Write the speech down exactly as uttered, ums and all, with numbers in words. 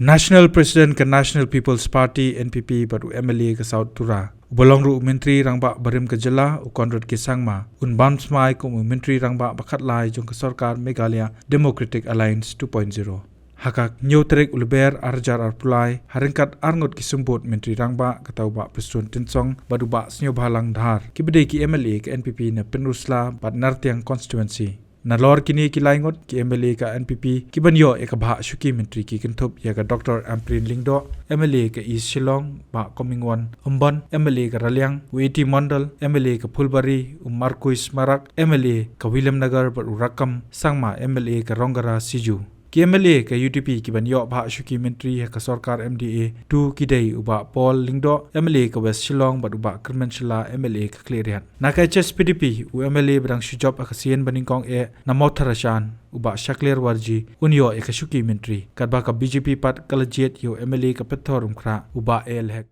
National President ka National People's Party, N P P, bad u M L A ka South Tura, uba long ruh u Myntri Rangbah barim ka jylla, u Conrad K Sangma, un bam smai kum u Myntri Rangbah ba khatlai jong ka sorkar Meghalaya Democratic Alliance two point zero. Ha ka hynñiew tarik u Lber ar hajar arphew lai, ha ryngkat arngut ki symbud Myntri Rangbah, kata u Bah Prestone Tynsong bad u Bah Sniawbhalang Dhar, kiba dei ki M L A ka N P P na Pynursla bad Nartiang constituency. Nalor kine ki lai ngut, ki M L A ka N P P ki ban ïoh ïa ka bhah shuki myntri ki kynthup ïa ka Doctor Ampareen Lyngdoh, M L A ka East Shillong, Bah Comingone Ymbon, M L A ka Raliang, u A T Mondal, M L A ka Phulbari, u Marcuise Marak, M L A ka Williamnagar, bad u Rakkam Sangma, M L A ka Rongara Sijuh. Ki M L A ka U D P ki ban ïoh bhah shuki myntri ha ka sorkar M D A two ki dei u Bah Paul Lyngdoh, M L A ka West Shillong, bad u Bah Kyrmen Shylla, M L A ka Khliehriat. Na ka H S P D P, u M L A ba dang shu jop ha ka sien ba nyngkong eh na Mawthadraishan, u Bah Shakliar Warjee, un ïoh ïa ka shuki myntri, katba ka B J P pat ka la jied ïa u M L A ka Pyrthei Umkhrah, u Bah A L Hek.